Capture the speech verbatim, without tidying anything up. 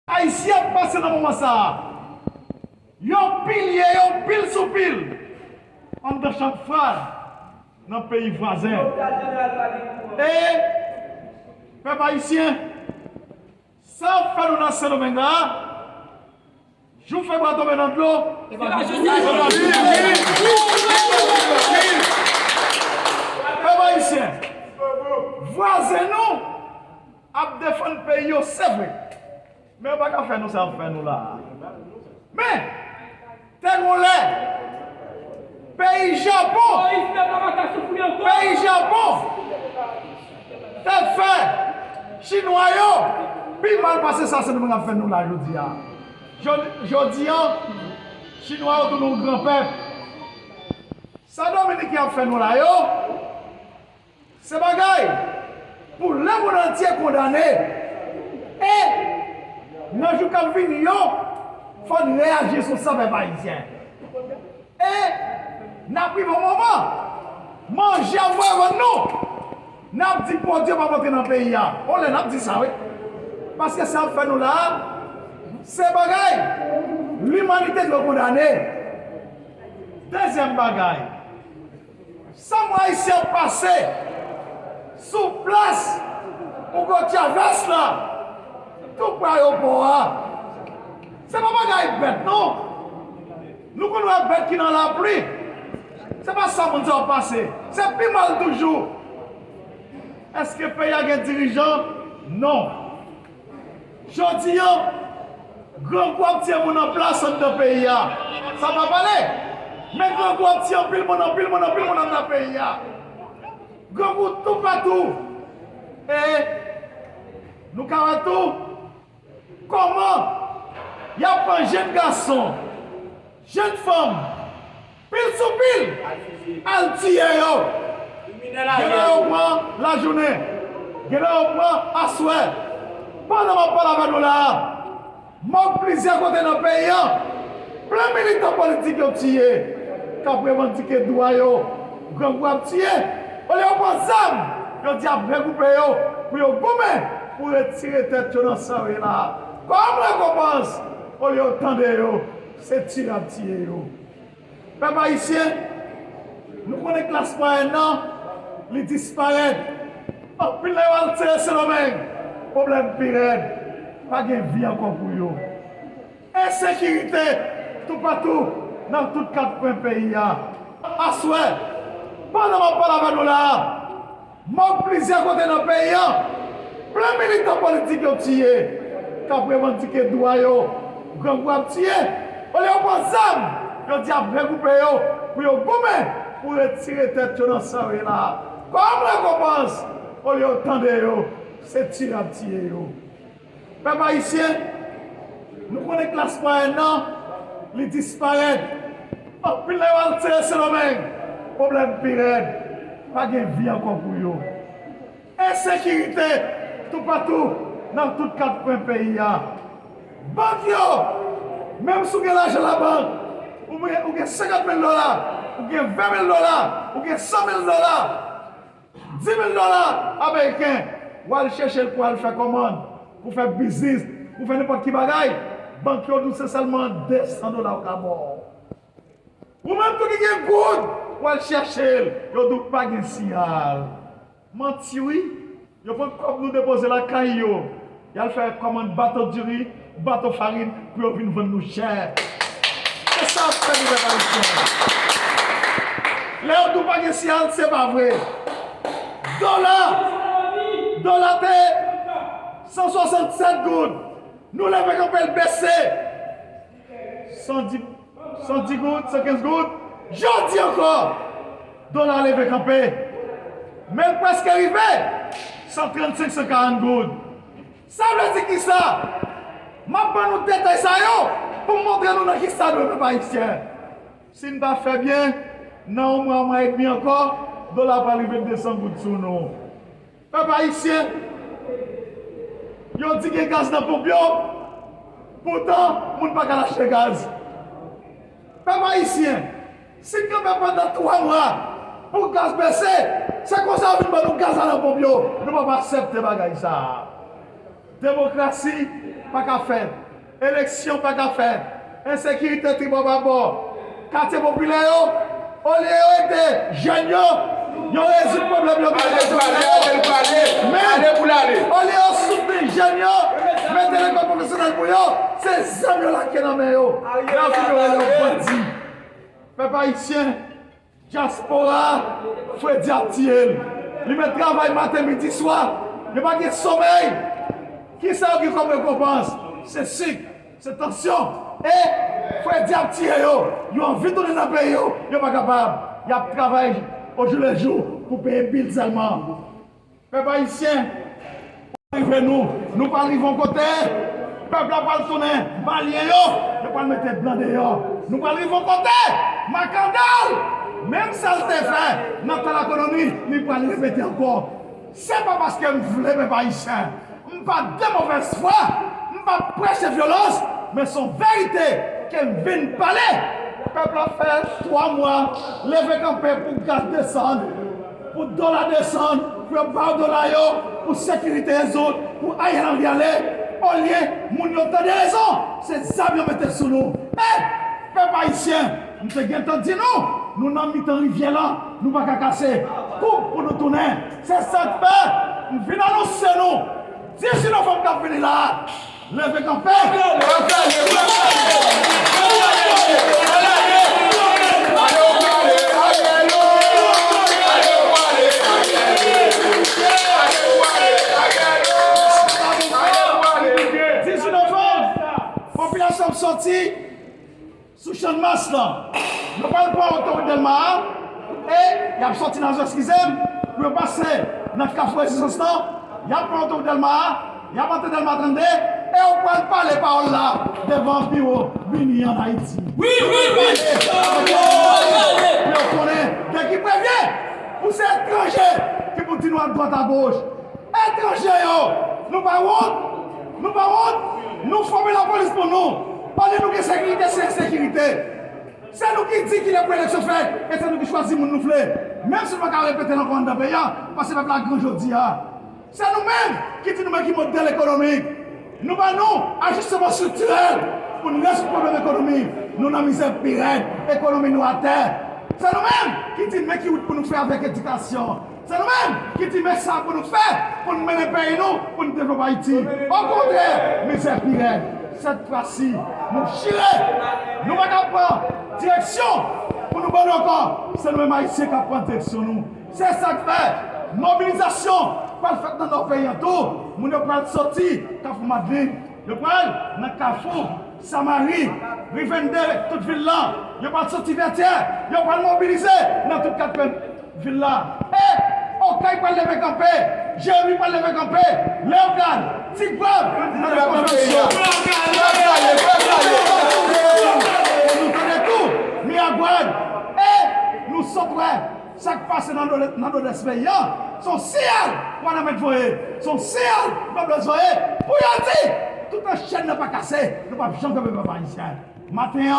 Ayisyen ap pase nan moman sa a. Yo pilye yo pil sou pil anndan chanm fraz nan peyi vwazen. E, pèp ayisyen, sa ap fè nou nan Sendomeng la a, jou fè bwa tonbe nan dlo. Pèp ayisyen, vwazen nou ap defann peyi yo, se vre. Men yo pa ka fè nou sa y ap fè nou la a. Men, te gon lè, peyi Japon, peyi Japon te fè Chinwa yo pi mal pase sa Sendomeng ap fè nou la jodi a. Jodi, jodi a, Chinwa yo tounen yon gran pèp. Sa Dominiken ap fè nou la yo, se bagay pou lemonn antye kondane. E nan jou k ap vini yo, fò n reyaji sou sa, pèp ayisyen. E n ap rive yon moman, manje ap voye vann nou. N ap di pwodui yo p ap antre nan peyi a. On lè n ap di sa, wi. Paske sa y ap fè nou la a, se bagay limanite dwe kondane. Dezyèm bagay, sanm ayisyen ap pase sou plas Hugo Chavez la, tou pre ayewopò a. Se pa bagay bèt, non. Nou konn wè bèt ki nan lapli. Se pa sa moun sa yo ap pase. Se pi mal toujou. Èske peyi a gen dirijan? Non. Jodi a, grangou ap tiye moun an plas anndan peyi a. Sa pa pale. Men grangou ap tiye anpil moun, anpil moun, anpil moun anndan peyi a. Grangou toupatou. E nou ka wè tou kòman y ap pran jèn gason, jèn fanm, pil sou pil, al tiye yo. Gen nan yo pran lajounen, gen nan yo pran aswè. Pandan m ap pale avè nou la a, m wè plizyè kote nan peyi a, plen militan politik yo tiye, k ap revandike dwa yo. Grangou ap tiye. Olye yo pran zam, yo di y ap regwoupe yo pou yo goumen pou retire tèt yo nan sa yo ye la a. Kòm rekonpans, olye yo tande yo, se tiye y ap tiye yo. Pèp ayisyen, nou konnen klas mwayèn nan, li disparèt. Anpil nan yo al sere Sendomeng, pwoblèm pi rèd, pa gen vi ankò pou yo. Ensekirite toupatou nan tout kat kwen peyi a. Aswè, pandan m ap pale avè nou la a, m wè plizyè kote nan peyi a, plen militan politik yo tiye, k ap revandike dwa yo. Grangou ap tiye. Olye yo pran zam, yo di y ap regwoupe yo pou yo goumen pou retire tèt yo nan sa yo ye la a. Kòm rekonpans, olye yo tande yo, se tiye y ap tiye yo. Pèp ayisyen, nou konnen klas mwayèn nan, li disparèt. Anpil nan yo al sere Sendomeng, pwoblèm pi rèd, pa gen vi ankò pou yo. Ensekirite toupatou nan tout kat kwen peyi a. Bank yo, menm si w gen lajan labank, ou gen, ou gen senkant mil dola, ou gen ven mil dola, ou gen san mil dola, di mil dola ameriken, w al chèche l pou al fè kòmann, pou fè biznis, pou fè nenpòt ki bagay, bank yo di w se sèlman de san dola yo ka ba w. Ou menm tou ki gen goud, w al chèche l, yo di w pa gen siyal. Manti wi, yo pran kòb nou depoze lakay yo, y al fè kòmann bato diri, bato farin pou yo vin vann nou chè. Se sa ap fè nou pèp ayisyen. Lè yo di w pa gen siyal, se pa vre. Dola, dola te san swasannsèt goud. Nou leve kanpe l bese. San di, san di goud, san kenz goud. Jodi ankò, dola leve kanpe. Men l prèske rive san trannsenk, san karant goud. Sa vle di kisa? M ap ban nou detay sa yo pou m montre nou nan kisa nou ye, pèp ayisyen. Si n pa fè byen, nan yon mwa, yon mwa edmi ankò, dola pral rive de san goud sou nou. Pèp ayisyen, yo di gen gaz nan ponp yo, poutan moun pa ka al achte gaz. Pèp ayisyen, si n kanpe pandan twa mwa pou gaz bese, se konsa yo vin ban nou gaz la nan ponp yo. Nou p ap aksepte bagay sa a. Demokrasi, pa ka fèt. Eleksyon pa ka fèt. Ensekirite tribò babò. Katye popilè yo, olye yo ede jèn yo, yo rezoud pwoblèm yo. Men, olye yo soutni jèn yo, mete lekòl pwofesyonèl pou yo, se zam yo lage nan men yo. Nan fin yo rele yo bandi. Pèp ayisyen, dyaspora, Fredi ap tiye l. Li mèt travay maten, midi, swa. Yo pa gen somèy. Kisa yo gen kòm rekonpans? Se sik, se tansyon. E Fredi ap tiye yo. Yo anvi tounen nan peyi yo, yo pa kapab. Y ap travay ojou le jou pou peye bil sèlman. Pèp ayisyen, rive nou, nou pral rive yon kote, pèp la pral tounen malyen yo, yo pral mete blan deyò. Nou pral rive yon kote, Makandal, menm sa l te fè nan tan Lakoloni, li pral repete ankò. Se pa paske m vle, pèp ayisyen, m pa de movèz fwa, m pa preche vyolans, men se yon verite ke m vin pale. Pèp la fè twa mwa leve kanpe pou gaz desann, pou dola desann, pou yo ba yo dola yo, pou sekirite rezoud, pou Ariel Henry ale. Olye moun yo tande rezon, se zam yo mete sou nou. E, pèp ayisyen, m te gentan di nou, nou nan mitan rivyè lan, nou pa ka kase. Koub pou nou tounen. Se sa k fè m vin anonse nou, dizuit novanm k ap vini la, leve kanpe. Dizuit novanm, popilasyon ap sòti sou Channmas lan. Yo pral pran otowout Dèlma a, e y ap sòti nan zòn, eskize m, pou yo pase nan Kafou Rezistans lan. Y ap pran otowout Dèlma a, y ap antre Dèlma trannde, e yo pral pale pawòl la devan biwo Bini ann Ayiti. Wi, wi, wi. Pou yo konnen de ki prevye, pou se etranje ki pou di nou ak dwat agoch. Etranje yo, nou pa wont? Nou pa wont? Nou fòme lapolis pou nou. Olye nou gen sekirite, se ensekirite. Se nou ki di kilè pou eleksyon fèt, e se nou ki chwazi moun nou vle. Menm si nou pa ka repete l ankò anndan peyi a, paske pèp la gran jodi a. Se nou menm ki di nou men ki modèl ekonomik. Nou ba nou ajisteman estriktirèl pou n rezoud pwoblèm ekonomi. Nou nan mizè pi rèd, ekonomi nou atè. Se nou menm ki di men ki wout pou nou fè avèk edikasyon. Se nou menm ki di men sa pou nou fè pou n mennen peyi nou, pou n devlope Ayiti. Okontrè, mizè pi rèd. Sèt fwa si, nou chire. Nou pa ka pran direksyon pou nou ban nou ankò. Se nou menm Ayisyen k ap pran direksyon nou. Se sa k fè mobilizasyon pral fèt nan nò peyi an tou. Moun yo pral sòti Kafou Madlin, yo pral nan Kafou Samari, ri venndè, tout vil lan. Yo pral sòti Vètyè, yo pral mobilize nan tout kat pen vil la. E Okay pral leve kanpe, Jeremi pral leve kanpe, Leyogàn, Ti Gwav, nan lè konvansyon. E nou tande tou, Miragwàn, e nou sot wè sa k pase nan Nòdès, nan Nòdès peyi an. Se yon siyal Wanament voye, se yon siyal Noblès voye pou yo di toutan chèn nan pa kase, nou p ap janm kanpe pèp ayisyen. Maten an,